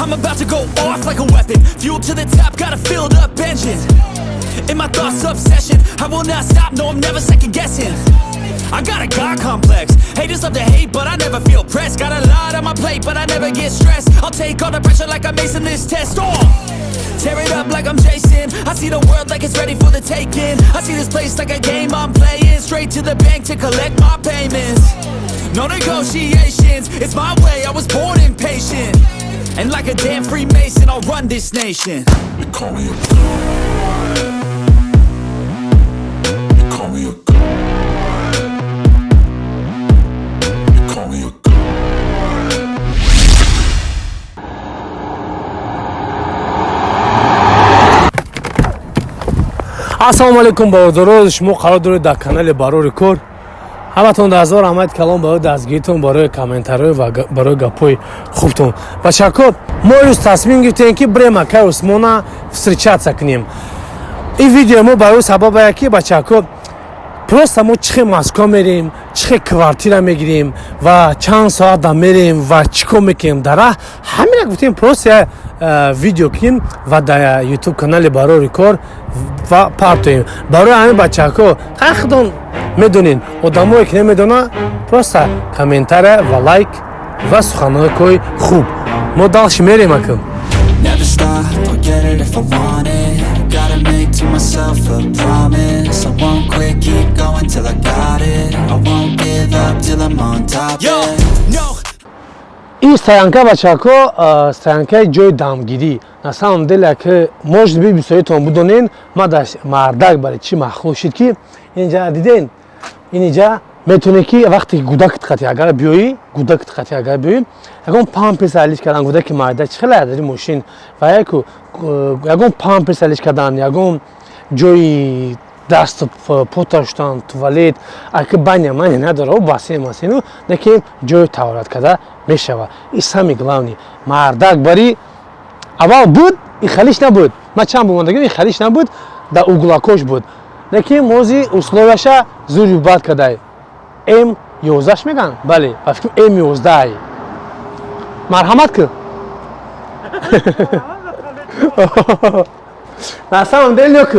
I'm about to go off like a weapon. Fuel to the top, got a filled up engine. In my thoughts, obsession. I will not stop, no, I'm never second guessing. I got a God complex. Haters love to hate, but I never feel pressed. Got a lot on my plate, but I never get stressed. I'll take all the pressure like I'm acing this test. Oh! Tear it up like I'm Jason. I see the world like it's ready for the taking. I see this place like a game I'm playing. Straight to the bank to collect my payments. No negotiations, it's my way. I was born impatient. And like a damn Freemason, I'll run this nation. They call me a god. They call me a god. They call me a god. Ассалому алайкум, бародаро! Шумо қарор доред дар канали Барори Кор. Ҳаматон даҳзор раҳмати калон барои дастгиритон, барои комментариҳо ва барои гапҳои хубтон. Бачако, мо имрӯз тасмим гирифтем, ки бирем акай Усмона встречаться кунем. Ин видео мо барои сабабае, ки, бачако, просто мо чӣ хел Москва мерем, чӣ хел квартира мегирем ва чанд соат да мерем ва чӣ кор мекунем дар раҳ, ҳамина гуфтем, просто я видео кунем ва дар Ютуб канали Барори Кор ва партоем. Барои ҳамин, бачако, худон медонед, одамое ки намедона, просто комментария ва лайк ва суханҳои хуб. Мо дальше мерем акун. Never stop, I'll get it if I want it. Gotta make to myself a promise. I won't quit, keep going till I got it. I won't give up till I'm on top. Yo, no. Ин стоянка, бачако, стоянкаи ҷои дамгирӣ. На самом деле, ки может быть, бисёритон будонен, ма дар мардак барои чӣ маъқул шуд, ки инҷа диден, инҷа метавонӣ, ки вақте ки гудакат қати агар биёӣ, гудакат қати агар биёӣ, ягон памперс алиш кардан, гудаки майда чӣ хеле дари мошин ва яку ягон памперс алиш кардан, ягон ҷои дасту пота шудан, туалет, аки баня маня надора, бассейн масейну, лекин ҷои таҳорат карда мешавад. И самый главный, мардак бари аввал буд, и халиш набуд. Ма чанд бумондагим, и халиш набуд, дар углакош буд, лекин мози условияша зури бад кадай. М 11 меган, бале, ба фикрам, М 11. Марҳамат ку. На самом деле, ку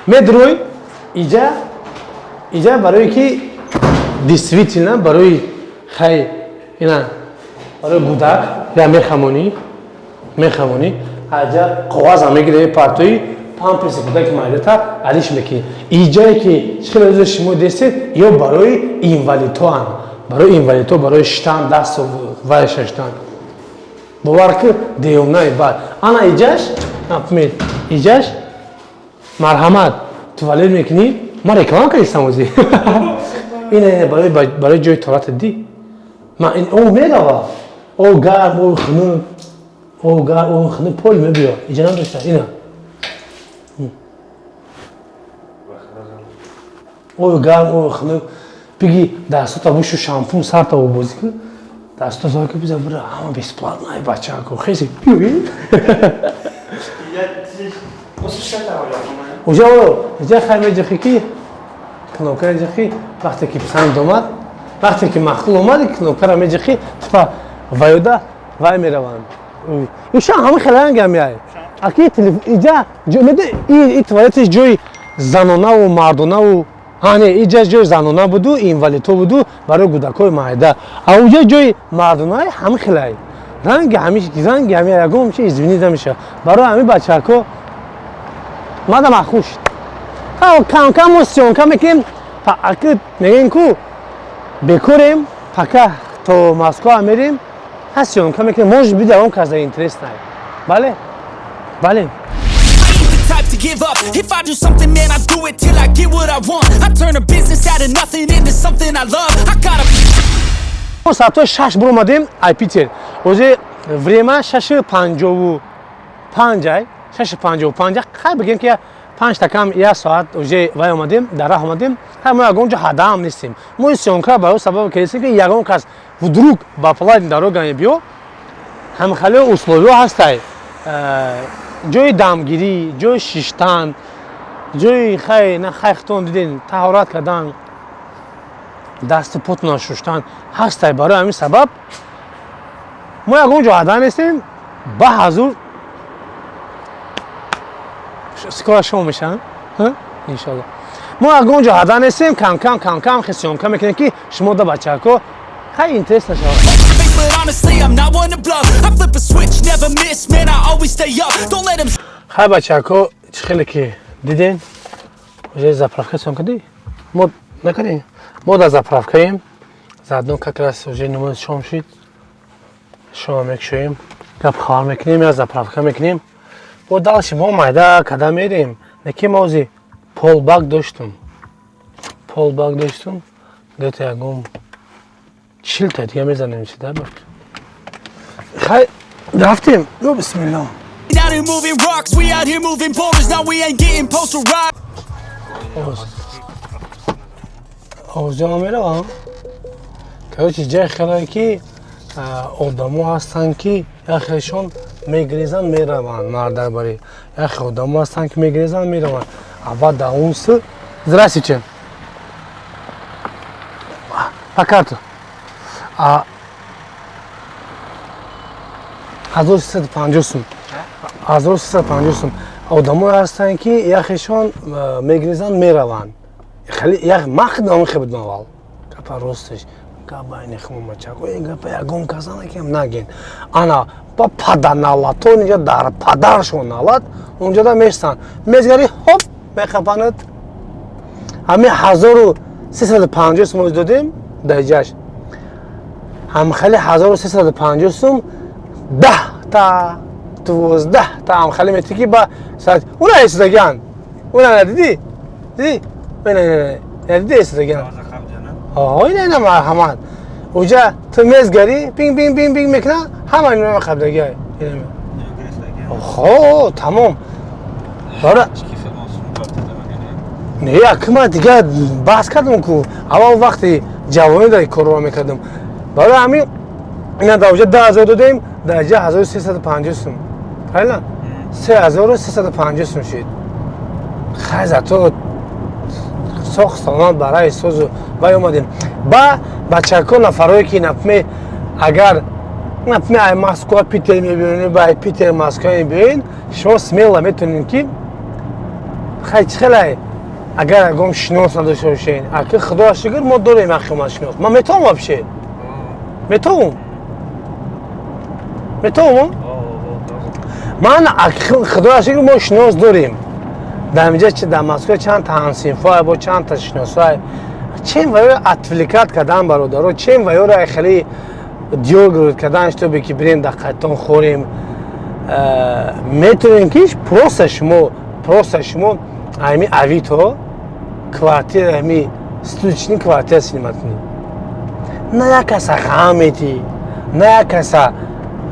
медрӯй иҷа, иҷа барое ки действительно барои хай ина барои гудак я мехамонӣ, мехамонӣ, аҷа коғаза мегири, партои, памперси гудаки майдата алиш мекунӣ. Иҷае ки хеле рӯза шумо дестед, ё барои инвалидҳоанд, барои инвалидҳо, барои шиштан, дасту вай шаштан. Бовар ки, девонаи бад. Ана иҷаш, например, иҷаш, марҳамат, туалет мекунӣ. Ма реклама кардистам ози. Ина барои ҷои туалета ди. Ма ин о мерава, о гарм, о хунук, о гарм, о хунук, пол мебиё. Иҷа надошта ина о гарм, о хунук. Биги, дастото бушу, шампун сарта бозӣ кун, дасто зоки биза, бира, ҳама бесплатно. Ай бачако, хеси пиви. Уҷа иҷа хай меҷахӣ, ки кнопка меҷахӣ, вақте ки писанд омад, вақте ки маъқул омад, кнопкаро меҷахӣ, типа ваёда вай мераванд. Иша ҳама хеле рангам яй. Аки иҷа и туалетиш ҷои занонаву мардонаву ҳане, иҷа ҷои занона буду, инвалидҳо буду, барои гудакҳои майда, а уҷа ҷои мардонаи, ҳама хелай ранги, ҳами ранги, ҳами ягон чи извини намешавад. Барои ҳами, бачако, мада маъқул шуд. Кам кам мо съёмка мекунем, аки мегӯем ку бекорем, пока то Москва мерем, ҳа, съёмка мекунем. Может быть, ягон кас интерес най. Бале, бале. Type to give up. If I do something, man, I do it till I get what I want. I turn a business out of nothing into something I love. I got a Мо соатҳои 6 буромадем ай Питер. Ози время 6:55 ай, 6:55. Хай, бигем, ки панҷта кам як соат уже вай омадем, дар раҳ омадем. Хай, мо ягон ҷо ҳадаам нестем. Мо ин съёмка барои сабаб кардем, ки ягон кас вдруг ба платный дорога мебиё, ҳамхеле условиё ҳастай: ҷои дамгирӣ, ҷои шиштан, ҷои хай на хай, хитон диден, таҳорат кардан, дасту потона шуштан ҳастай. Барои ҳамин сабаб мо ягон ҷо ҳада нестем. Ба ҳазур скоро шом мешавам, иншалло. Мо ягон ҷо ҳада нестем, камкам камкам хе съёмка мекунем, ки шумо да бачако хай интерес нашавад. Face, but honestly, I'm not one to bluff. I flip a switch, never miss, man, I always stay up. Don't let 'em Хай, бачако, чӣ хеле ки диден, уже заправка съёмка ди мо накардем. Мо дар заправкаем, заодно как раз уже намоз шом шид, шом мекушоем, гап хабар мекунем, я заправка мекунем, бо дальше мо майда када мерем. Неки мо ози полбак доштум, полбак доштум, где-то ягон 40 та дига мезанем чида. Хай, рафтем, ё бисмилло. Out here moving rocks, we out here moving boulders. Now we ain't getting posterized. Овозҷама меравам. Короче, ҷай хелае ки одамо ҳастанд, ки яхешон мегрезанд, мераванд мардакбарӣ, яхе одамо ҳастанд, ки мегрезанд, мераванд. Аввал дар он с. Здравствуйте, по карту 1350 сум, 1350 сум. Одамое ҳастанд, ки яхешон мегрезанд, мераванд. Хеле як ман худам хе будам аввал. Гапа росташ, гап байни хумачако, ин гапа ягон каса накем, наген. Ана ба паданалато инҷа дар падаршон налат унҷода мешсан, мезгари, хоп, мехапанад. Ҳами 1350 сум додем даҷаш, ҳамхели 1350 сум 10 та, 12 та ҳамхели мети, ки ба уна эсидагиан, уна надидӣ, дидӣ, надидӣ, эсидагиан. Ина, ина, марҳамат. Уҷа ту мезгари, пинг пинг пинг пинг мекуна, ҳама ина қабдагиай. Хо, тамом. Бара не, акма дига баҳс кардам ку, аввал вақти ҷавонӣ дар корро мекардам. Барои ҳамин ина дар уҷа 10 000 додем, дар ҷа 1350 сум, правильно, 3350 сум шид. Хай, зато сох саломат барои созу вай омадем. Ба бачако, нафарое ки, например, агар, например, ай Москва Питер мебиёнед, ба ай Питер Москва мебиёед, шумо смело метавонед, ки хай, чӣ хелай, агар ягон шинос надошта бошед, аки худоя шукр, мо дорем ахима шинос. Ман метавонам, вообще метавонам, метавонам. Ман, худоя шукр, мо шинос дорем дар инҷа, дар Москва чанд та ҳамсинфоа, бо чанд та шиносоа. Чем ваёро отвлекать кардан, бародаро, чем ваёро хеле дёргивать кардан, чтобы ки бирем дар қайтон хӯрем, метавонем, ки просто шумо ами Авито квартира, ами штучный квартира снимать кунед. На як каса ғам метӣ, на як каса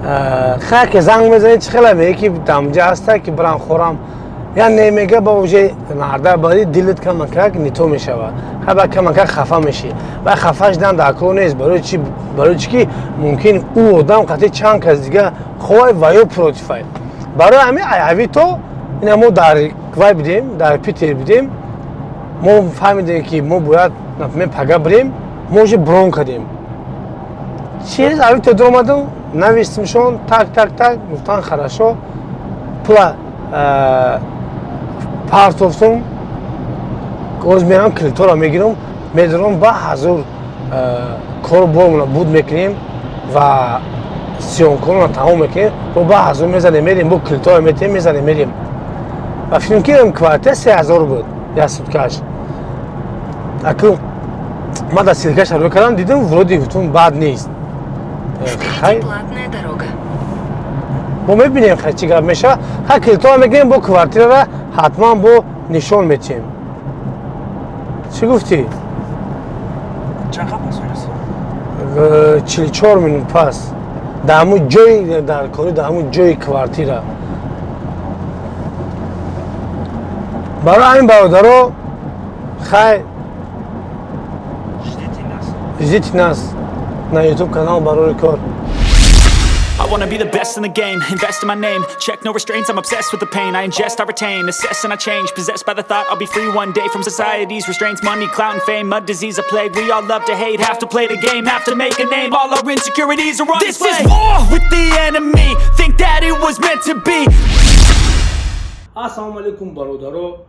хай ки занг мезанед, чӣ хела меги, ки дамҷа ҳаста, ки бирам хӯрам, я не мега. Ба уже нарда бари дилат камакак нито мешавад, хай, ба камакак хафа мешӣ. Ва хафа шудан дар кор нест. Барои чи? Барои чи ки мумкин ӯ одам қатъи чанд кас дига хоҳай ва ё против ай. Барои ҳамин Авито ина мо дар вай будем, дар Питер будем, мо фаҳмидем, ки мо бояд, например, пага бирем, мо уже брон кардем. Через Авито дуромадам, навистимшон, так, так, так, гуфтан хорошо, пула партофтум. Оз мерам, кредитора мегирам, медорам, ба ҳазур кор бормона буд мекунем ва съёмкаро тамом мекунем, бо ба ҳазур мезанем, мерем, бо кредитора метем, мезанем, мерем. Ва фикрам, ки квартира 3000 буд як суткаш. Аку ман дар ссылкаша рӯй кардам, дидам, вроде гуфтум, бад нест. Впереди платная дорога. Мо мебинем, хай, чӣ гап мешавад. Хай, кредитора мегирем, бо квартирара ҳатман бо нишон метиҳем. Чӣ гуфтӣ? Чанд пас мерасӣ? 44 минут пас, дар ҳамун ҷои дар кори, дар ҳамун ҷои квартира. Барои ҳамин, бародаро, хай. Ждите нас. Ждите нас на YouTube канал «Барори кор». I wanna be the best in the game, invest in my name. Check no restraints, I'm obsessed with the pain. I ingest, I retain, assess and I change. Possessed by the thought I'll be free one day from society's restraints. Money, clout and fame, mud, disease, a plague. We all love to hate, have to play the game, have to make a name. All our insecurities are on This display. is war with the enemy. Think that it was meant to be. Ассалому алайкум, бародаро,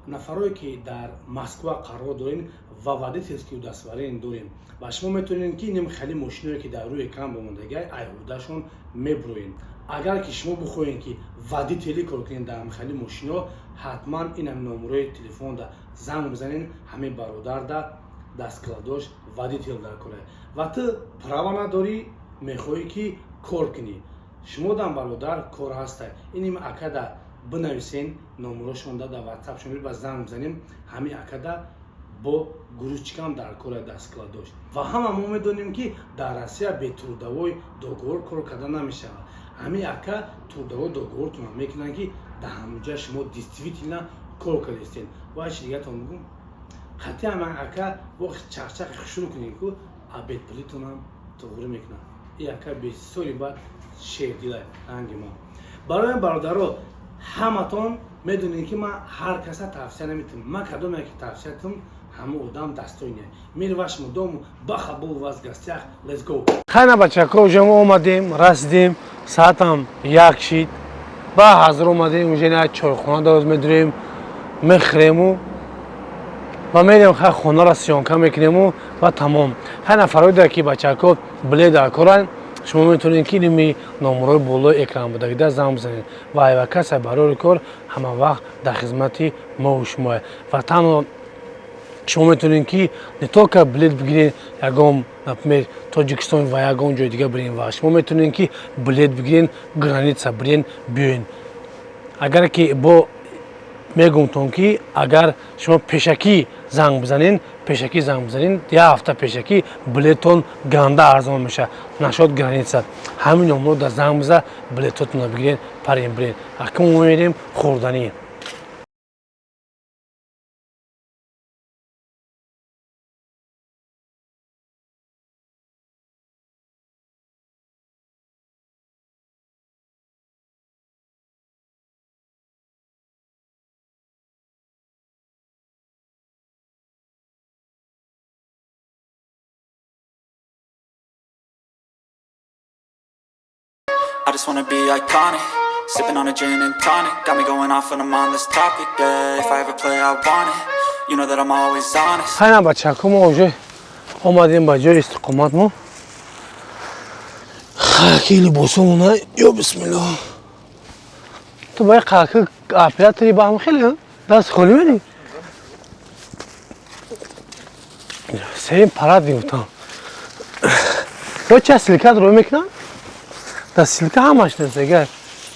нафарое ки дар Москва қарор дорем ва водительский удостоверение дорем ва шумо метавонед, ки ним хеле мошиное, ки дар рӯи экран бомондагиай, айҳудашон мебуроед. Агар ки шумо бихоҳед, ки водителӣ кор кунед дар хеле мошино, ҳатман инам номерои телефонда занг бизанед. Ҳамин бародарда дасткладош водитель дар кора ва ту права надорӣ, мехоҳӣ, ки кор кунӣ, шумо дам, бародар, кор ҳаста. Иним акада бинависен, номерошонда дар ватсапшон ба занг бизанем. Ҳамин акада бо грузчикам дар кора дасткла дошт. Ва ҳама мо медонем, ки дар Россия бе трудовой договор кор карда намешавад. Ҳамин ака трудовой договортонро мекунанд, ки дар ҳамҷа шумо действительно кор кардастен. Ва чи дигатон бигӯм, қатъи ҳама ака бо чақчақи хушрӯ кунем, ку обед пулитонам туғрӣ мекунад. И ака бисёри бад шердила ранги ма. Барои бародаро, ҳаматон медонед, ки ман ҳар каса тавсия наметавам. Ман кадоме ки тавсия тум, ҳама одам достойный. Мир вашему дому, баха был у вас в гостях. Let's go. Хайна, бачако, уже мо омадем, расидем, саатам 1 шид. Ба ҳазир омадем, уже на чойхона дороз медурем, мехӯрему ва мерем, хай, хонаро съёмка мекунему ва тамом. Хай, нафароида ки, бачако, билет дар коран, шумо метавонед, ки ними номерои болои экран будагида занг бизанед ва айвакаса барори кор ҳама вақт дар хизмати мову шумо. Ва танҳо шумо метавонед, ки не только билет бигиред, ягон, например, Тоҷикистон ва ягон ҷои дига бирен, ва шумо метавонед, ки билет бигирен, граница бирен, биёен. Агар ки бо мегумтон, ки агар шумо пешакӣ занг бизанен, пешакӣ занг бизанен, як ҳафта пешакӣ, билетон ганда арзон мешавад. Нашод граница ҳамин номро да занг биза, билетотонро бигирен, парен, бирен. Акун мо мерем хӯрданӣ. I just wanna be iconic. Sipping on a gin and tonic. Got me going off when I'm on this topic, yeah. If I ever play, I want it. You know that I'm always honest. Хайна, бачако, мо уже омадем ба ҷои истиқомат. Мо хаки либосомона, ё бисмилло. Ту бояд қалки оператори ба ҳам хеле даст холӣ мерӣ. Сеюм парад гуфтам. Ё ча ссылкат рӯй мекунам? Дар ссылка ҳамаш нависагар.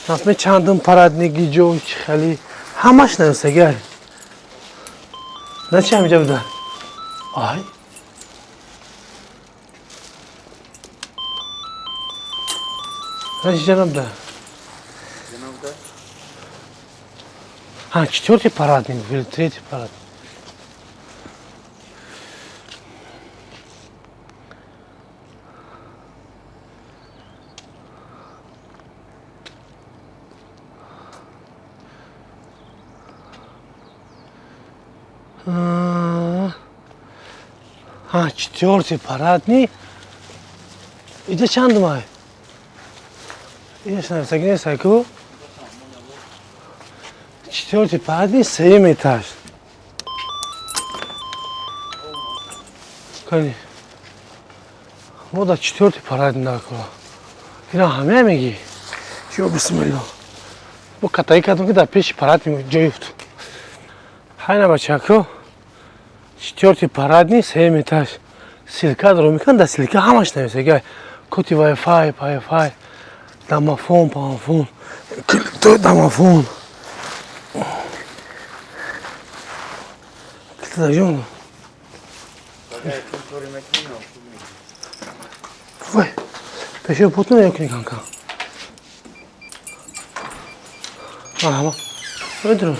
Например, чандум парадный, ҷо чи хели ҳамаш нависагар. На чи ҳамиҷа буда? Ай. На чи ҷанабда? А, четвертый парадный или третий парад. А, четвертый парадный. Иҷа чандум ай? Иҷа нависаги нест ку? Четвертый парадный, сеюм этаж. Кани. Мо дар четвертый парадный дар кора. Ина ҳамая мегӣ? Ё бисмилло. Бо катаи кардам, ки дар пеши парадный ҷой ёфтум. Хайна, бачако. Четвертый парадный, сеюм этаж. Ссылка дро мекунам, дар ссылка ҳамаш нависага. Коти Wi-Fi, Wi-Fi, домофон, памофон, калидои домофон. Калида ҷон. Вай, пеши путно якни канка. Марҳаба. Медро.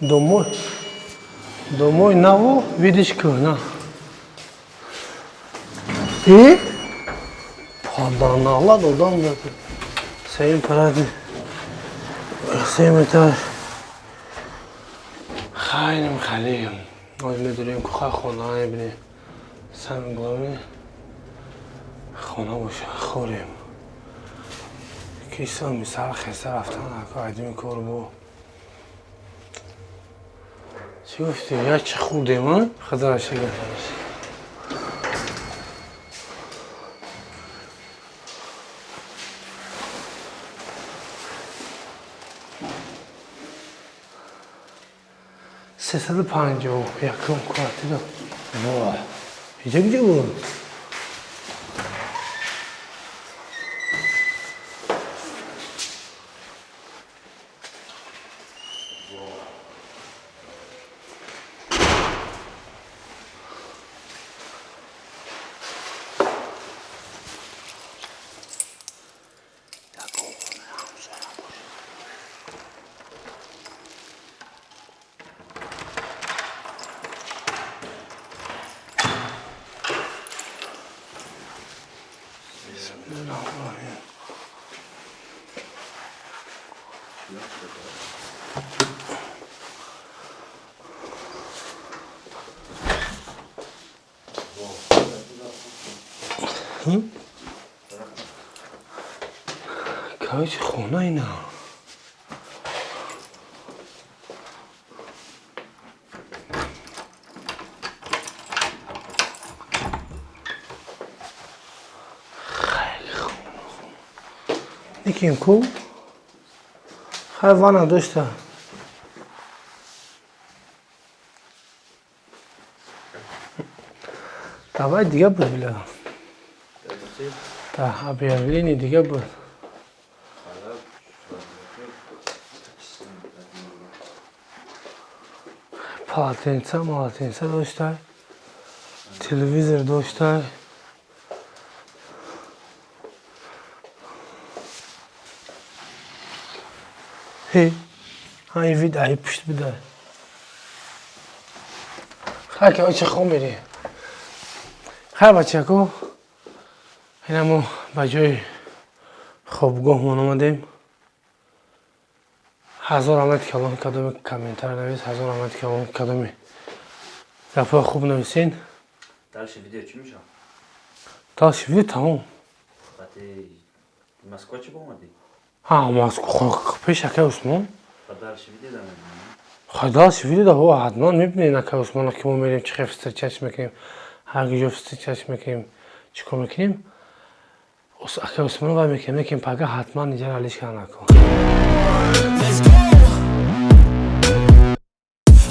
Домой. Домой наву, видишь, кӯҳна. И? Паданалат одам дад. Сеюм парадный. Сеюм этаж. Хайнем халим. Оз медурем куха хона мебинем. Самое главное хона боша хӯрем. Киса мисал хеса рафтан ака айдими кор бо. Чӣ гуфтӣ? Як чӣ хӯрдем, а? Хазара шага. 351-ум квартира. Во. Иҷа куҷо буд? Короче, хона ина. Хеле хона хона. Никим ку? Хай ванна дошта. Давай дига буд бля. Да, объявление дига буд. Полотенца, молотенца доштай. Телевизор доштай. Ҳе, ҳа ин вид аи пушт бидай. Хай ки очи хом мерӣ. Хай бачако, ина мо ба ҷои хобгоҳмон омадем. Ҳазор раҳмат калон кадоми комментар навис, ҳазор раҳмат калон кадоми гапҳои хуб нависен. Дальше видео чӣ мешавад? Дальше видео тамом. Баъди Москва чӣ омадӣ? Ҳа, Москва пеш акай Усмон. Ба дальше видео да мебинем? Хай дальше видео да ҳо ҳатман мебинед акай Усмона ки мо мерем чӣ хел встречать мекунем, ҳар ҷо встречать мекунем, чӣ кор мекунем. Акай Усмона вай мекунем, лекин пага ҳатман иҷара алиш карда накун. Let's go.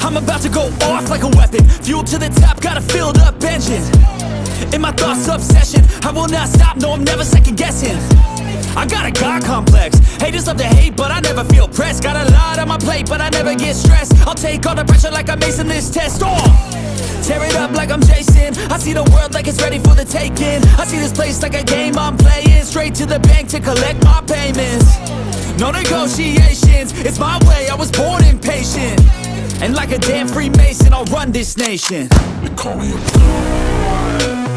I'm about to go off like a weapon. Fuel to the top, got a filled up engine. In my thoughts, obsession. I will not stop, no, I'm never second guessing. I got a God complex. Haters love to hate, but I never feel pressed. Got a lot on my plate, but I never get stressed. I'll take all the pressure like I'm acing this test. Oh! Tear it up like I'm Jason. I see the world like it's ready for the taking. I see this place like a game I'm playing. Straight to the bank to collect my payments. No negotiations, it's my way, I was born impatient. And like a damn Freemason, I'll run this nation. They call me a god.